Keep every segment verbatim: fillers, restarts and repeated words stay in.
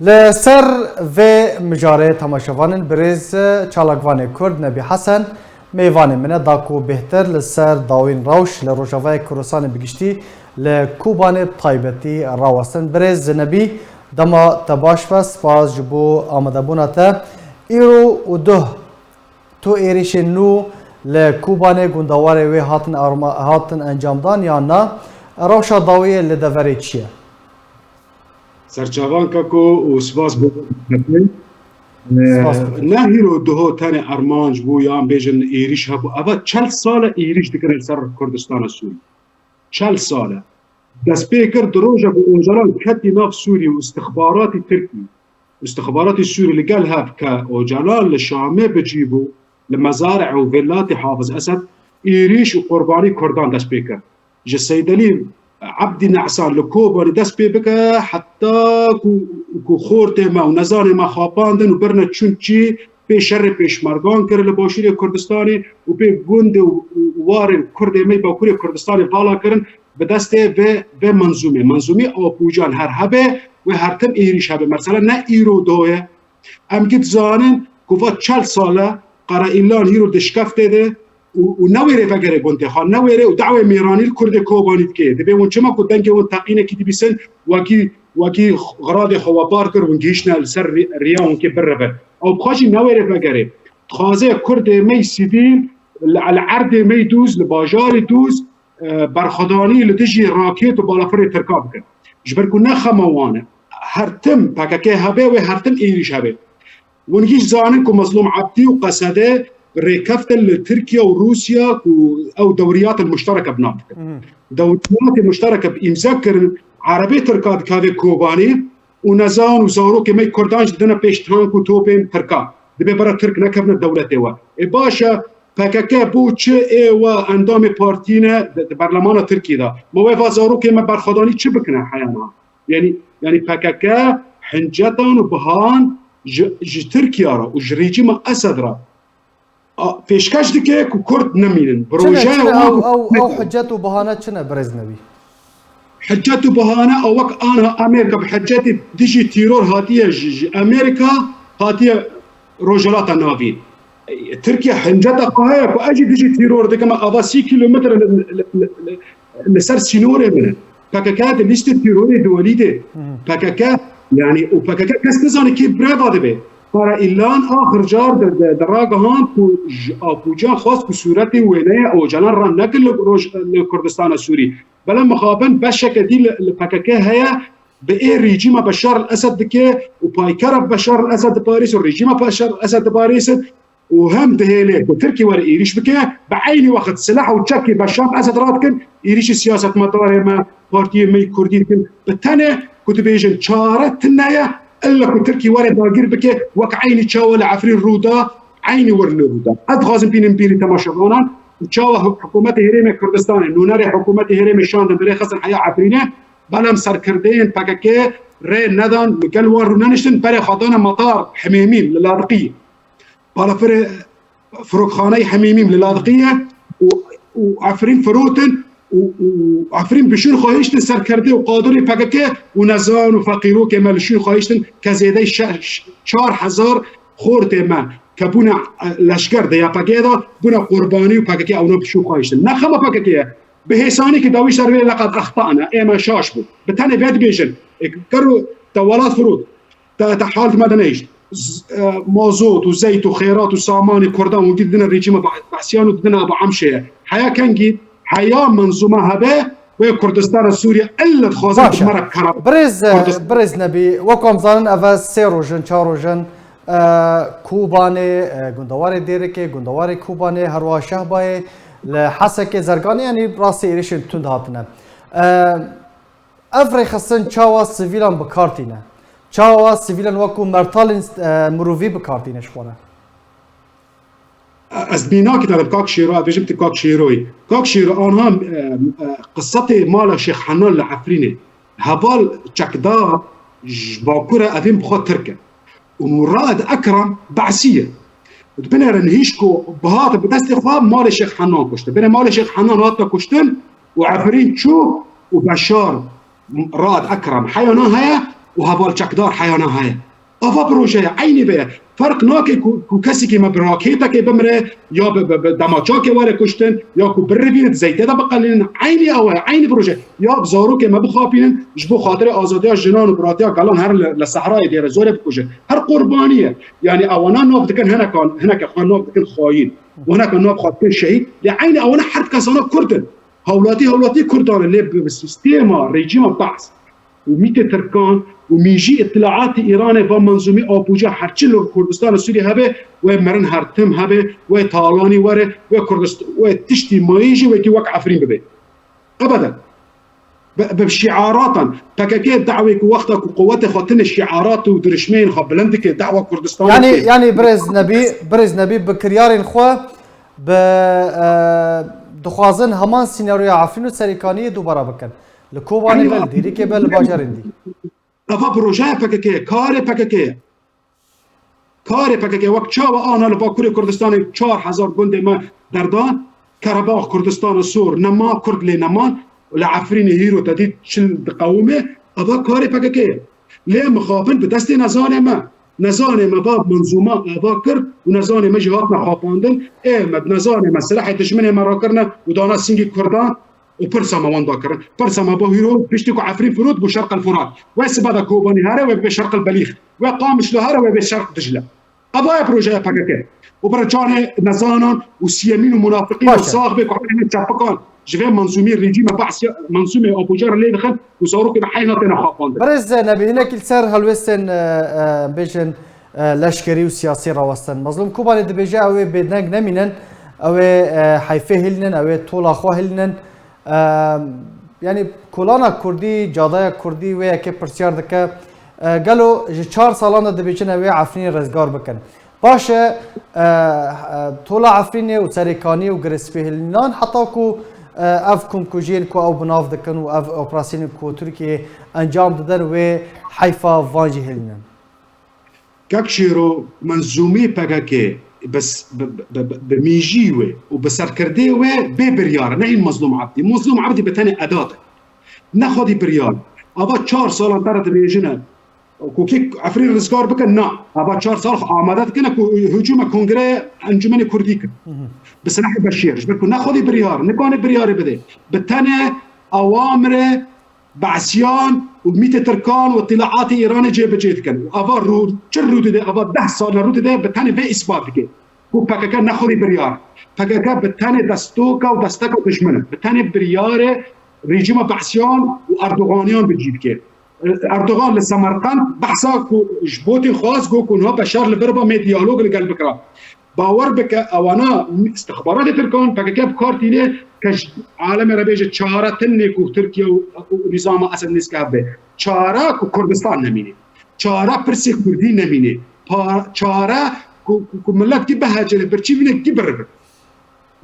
Li ser vê mijarê temaşevanên birêz, çalakvanê Kurd Nebî Hesen mêvanê min e, da ku bêhtir li ser dawîn rewş li Rojavayê Kurdistanê bi giştî, li Kobanê bi taybetî rawestin. Birêz Nebî, dema te baş be, spas ji bo amadebûna te. Îro û duh tu êrîşên nû li Kobanê gundewarê wê hatin arma-, hatin encamdan yan na? Rewşa dawiyê li deverê çi ye? Serçavan Kako û spas bo Spas dikim. Ne hîro duho tenê armanc bû yan bêjin êrîş hebû. Eva çel sal e êrîş dikin li ser Kurdistana Sûrî. Çel sal e. Dest pê kir di roja ku Ocalan ketî nav Sûrî û istixbaratî Tirkî, istixbaratî Sûrî li gel hev ke Ocalan li Şamê bi cî bû, li mezare û velatê Hafiz Esed êrîş û qurbanî Kurdan dest pê kir. Ji Seydelî Ebdî Nesan li Kobanê dest pê bike heta ku, ku xortê me û nezanê me xapandin û birine çûn çî, pê şerê pêşmergan kirin li Başûrê Kurdistanê û pê gundê û, û warên Kurdê me yê Bakurê Kurdistanê vala kirin bi destê vê, vê menzûmê. Menzûmê Apocan her hebe, wê her tim êrîş hebe. Mesela ne îro doye. Em gî dizanin ku va çel sal e, Qara Îlan hîro di şkeftê de û, û newêrê vegerê gundê xwe, newêrê û dawê mêranî li Kurdê Kobanî dike. Dibê hûn çima ku dengê hûn teqînekî dibîsin, wekî, wekî xiradê xwe we bar kir, hûn gihîştine li ser rê-, riya hûn kê birevin. Ew bi xwe jî newêrê vegerê. Dixwaze Kurdê me yê sivîl li, li erdê me yê dûz, li bajarê dûz, e, berxwedanî li dijî rakêt û balafirê Tirka bikin. Ji ber ku ne xema wan e. Her tim P K K hebe wê her tim êrîş hebe. Hûn hîç zanin ku Mezlûm Ebdî û Qesede rêkeftin li Tirkiye û Rûsya ku ew dewriyatin muştereke bi nav dikin. Dewriyatê muştereke bi îmze kirin, erebê Tirka dikeve Kobanê û nezan û zarokê me Kurdan jî didine pêş tank û topên Tirka. Dibê bera Tirk nekevine dewletê we. Ê baş e, P K K bo çi ê we endamê partî ne di, di berlemana Tirkiyê de? Ma wê va zarokê me berxwedanî çi bikine heya niha? Yanî, yanî P K K hincetan û bihan ji, ji Tirkiya re û ji rejîma Esed re, a, pêşkeş dike ku Kurd nemînin. Bi Çi ne, roje çi ne, wan ew, ku ew, ew hicet û bahane çi ne, birêz Nebî? Hicet û bahane a wek anha Amerîka bi hicetê dijî teror hatiye ji, ji Amerîka hatiye Rojhilata Navîn. Tirkiye hinceta xwe heye ku ez jî dijî teror dikim, ava sî kîlometre li, li, li, li, li ser sînorê min e. P K K di lîstê terorê duwelî de. P K K, yanî û P K K kes nizane kê bireva dibe. Qara Îlan axir car di, di, di ragihand ku ji Apocan xwest ku sûretê wêneyê Ocalan ran nekin li roj-, li Kurdistana Sûrî. Bela mixabin beşeke dî li, li P K K heye, bi ê rejîma Beşar el Esed dike û paykera Beşar el Esed diparêse û rejîma Beşar el Esed diparêse û hem dihêle ku Tirkî were êrîş bike, bi eynî wext silah û çekê Beşar el Esed radikin, êrîşî siyasetmedarê me, partiyê me yê Kurdî dikin. Bi tenê ku dibêjin çare tune ye, illa ku Tirkî were dagîr bike, wek eynî çawa li Efrîn rû da, eynî wir li rû da. Ez dixwazim bînim bîrî temaşevanan û çawa hik-, hikûmetê Herêmê Kurdistanê, nûnerê hikûmetê Herêmê şandin birê xistin heya Efrînê, belem serkirdeyên P K K rê nedan li gel wan rûneniştin, berê xwe dane metar Hemêmîm li Ladiqiyê. Balafirê firokxaneyê Hemîmîm li Ladiqiyê û, û Efrîn firotin û, û Efrîn bi şûn xwe hiştin serkerdê û qadirê P K K û nezan û feqîrokê me li şûn xwe hiştin ke zêdey şe-, ş-, çar hezar xortê me ke bûne, e, leşker di Y P G de bûne qurbanî û P K K ewna bi şûn xwe hiştin. Ne xema P K K ye. Bi hêsanî ki dawî ser vê leqet extane, ê me şaş bû. Bi tenê vedibêjin, e, ker û te welat firot. Te, te hal me de nehişt. Z-, e, mazot û zeyt û xêrat û samanê Kurdan û didine rejîma Be-, Behsiyan û didine Abu Amşeye. Heya kengî, heya menzûma hebe wê Kurdistana Sûriye ille dixwazin Baş e. Dimere kara. Birêz, e, Kurdistan. Birêz Nebî, wek em zanin eve sê roj in, çar roj in, e, Kobanê, e, gundewarê Dêrikê, gundewarê Kobanê, herwiha Şehbayê, li Hesekê, Zerganê, yanî rastî êrişên tund hatine. E, Ev rêxistin çawa sivîlan bi kar tîne? Çawa sivîlan wekû mertalên, e, mirovî bi kar tîne ji xwe re? Ez mînakî te kak Şêro, ez bêjim tu kak Şêroyî. Kak Şêro, anha, e, e, qisetê mala Şêx Henan li Efrînê. Heval çekdar ji Bakur e, evên bi xwe Tirk e. Û Murad Ekrem Behsî ye. Û dibinêrin hîş ku bihate bi destê xwe malê Şêx Henan kuştin. Binê malê Şêx Henan hatine kuştin û Efrîn çû û Beşar Raad Ekrem heya nan heye û heval çekdar heyana heye. Ava proje ye, eynî vê ye. Ferq nake ku, ku kesekî me bi rakêtekê bimire, ya bi, bi, bi demaçakê were kuştin, ya ku birivîne di zeytê de biqelînin. Eynî ew e, eynî proje. Ya bi zarokê me bixapînin, ji bo xatirê azadiya jinan û biratiya gelan her li, li sehrayê Dêrezorê bikujin. Her qurbanî ye. Yanî ewana nav dikin hineka, hineke xwe nav dikin xayîn. Û hineka nav xwe dikin şehîd. Lê eynî ewana her kesana Kurd in. Hewlatî, hewlatî Kurdan e, lê bi, bi sîstema, rejîma Baas û mîtê Tirkan û mîjî îtilaatê Îranê va Menzûmî Apoca her çi li Kurdistana Sûriyê hebe, wê mirin her tim hebe, wê talanî were, wê Kurdist-, wê tiştî mayî jî wekî wek Efrîn bibe. Ebeden. Bi, bi şiaratan. P K K dawê ku wexta ku quwetê xwe tine şiarat û dirişmeyên xwe bilind dike, dawa Kurdistanê Yani, dike. Yani birêz Nebî, birêz Nebî bi kiryarên xwe bi, e, dixwazin heman sînaryoya Efrîn û Serêkaniyê dubara bikin. Li Kobanê be, li Dêrikê be, li bajarên dî. Eva projeya P K K ye, karê P K K ye. Karê P K K wek çawa ana li Bakurê Kurdistanê çar hezar gundê me derdan, Kerebax Kurdistana Sor nema, Kurd lê neman, li Efrînê hîro te dît çil diqewime, eva karê P K K ye. Lê mixabin bi destê nezanê me. Nezanê me va Menzûma ava kir û nezanê me jî hatine xapandin. Ê me, nezanê me silahê dijminê me rakirine û dana sîngî Kurdan û pirsa me wan dakirin. Pirsa me bo hîro piştî ku Efrîn firot bû Şerq el Furat. Wê sibe de Kobanî here wê bê Şerq el Belîx. Wê Qamişlo here wê bê Şerq Dicle. Eva ye projeya P K K. Û bira canê nezanan û siyemîn û munafiqîn û Baş e. Sax bê ku hemî çepikan ji vê Menzûmî rejîma Baas ya Menzûmê Apoca re lê dixin û zarokê bi heyna têne xapandin. Birêz Nebî, hinekî li ser helwêstên, e, e, bêjin, e, leşkerî û siyasî rawestin. Mezlûm Kobanê dibêje ew ê bêdeng nemînin, ew ê, e, heyfê hilînin, ew ê tola xwe hilînin. Em, yanî kolana kurdî, cadaya kurdî wê yekê pirsyar dike, e, gelo ji çar salan de dibêjin ew ê Efrînê rizgar bikin. Baş e, e, e, tola Efrînê û Serêkanî û Girêspêhilînan heta ku, e, ev komkujiyên ku ew bi nav dikin û ev operasyonên ku Tirkiyê encam didin wê heyfa van jî hilînin. Kek Şêro, menzûmî P K K bi s-, bi, bi, bi, bi mîjî wê û bi serkirdê wê bê biryar e, ne hîn Mezlûm Ebdî. Mezlûm Ebdî bi tenê edat e. Ne xwedî biryar. Ava çar salan te re dibêjine, ku kê Efrîn rizgar bikin, na. Ava çar sal xwe amade dikine ku hicûme kongreye Encûmenê Kurdî kin. Bi silahê Beşîr. Ji ber ku ne xwedî biryar, nikane biryarê bide. Bi tenê awamire Be'siyan û mîtê Tirkan û îtilaatê Îranê cêbicê dikin. Û ava rû, çi rû dide, ava deh sal rû dide, bi tenê vê îspat dike ku P K K ne xwedî biryar. P K K bi tenê destoka û desteka dijmin e. Bi tenê biryarê rejîma Be'siyan û Erdoganiyan bi cî dike. Erdogan li Semerqend behsa ku ji bo tê xwaz got ku niha Beşar li vir ba me diyalog li gel bikira. Bawer bike, ewana istixbaratê Tirkan P K K bi kar tîne ke ji alemê re bêje çare tinê ku Tirkiye û, û nîzama Esed nêzîk hev be. Çare ku Kurdistan nemîne. Çare pirsê Kurdî nemîne. Pa-, çare ku, ku, ku milet kî bihecêne, birçî bîne, kî biribe.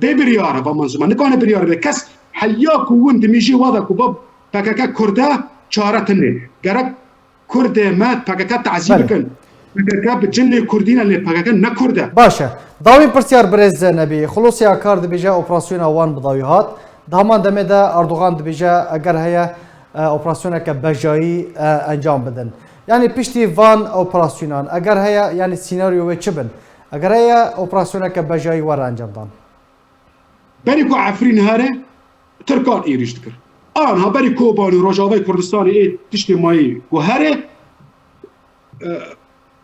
Bê biryar e va menzûma. Nikane biryar be. Kes heya ku win dimîjî wa de ku va P K K Kurd e, çare tinê. Gerek Kurdê me P K K tazî Belê. bikin. P K K bi cilê Kurdî ne, lê P K K ne Kurd e. Baş e. Dawîn pirsyar birêz Nebî. Xulosê Akar dibêje operasyona wan bi dawî hat. Di heman demê de Erdogan dibêje eger heye, e, operasyoneke bejayî, e, encam bidin. Yanî piştî van operasyonan eger heye, yanî sînaryo wê çi bin? Eger heye operasyoneke bejayî were encamdan. Berî ku Efrîn here, Tirkan êrîş dikir. Anha berî Kobanê û Rojavayê Kurdistanê ê tiştê mayî ku here, e,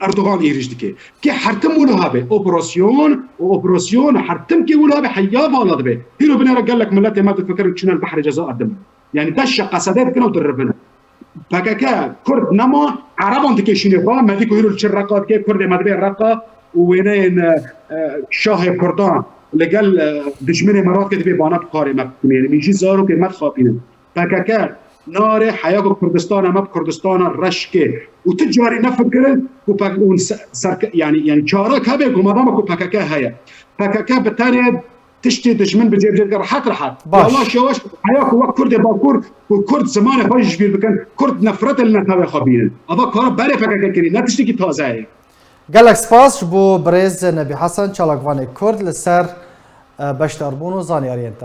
Erdogan êrîş dike. Kê her tim wilo habe, operasyon û operasyon her tim kê wilo habe heya vala dibe. Hîro binêre gelek miletê me difikirin çûne li behrê ceza erdin. Yanî deşe qesede dikin û dirivin. P K K Kurd nema, Ereban dikêşîne xwe, me dî ku hîro li çi Reqa dike, Kurdê me dibe Reqa û wêneyên, e, e, şahê Kurdan li gel, e, dijminê me radike dibe bana bi karê me bikin. Yanî min jî zarokê me dixapînin. P K K nare heya ku Kurdistana me bi Kurdistana reşkê û tu carî nefikirin ku P K K hûn se-, serke-, yanî, yanî çarek hebe ku madama ku P K K heye. P K K bi tenê tiştê dijmin bi cêbicê dike rehet rehet. Baş. Yavaş yavaş heya ku wek Kurdê Bakur ku Kurd zimanê xwe ji bîr bikin, Kurd nefretê li netewê xwe bînin. Ava kara berê P K K kirî, ne tiştekî taze ye. Gelek spas ji bo birêz Nebî Hesen, çalakvanê Kurd li ser, e, beşdarbûn û zanyariyên te.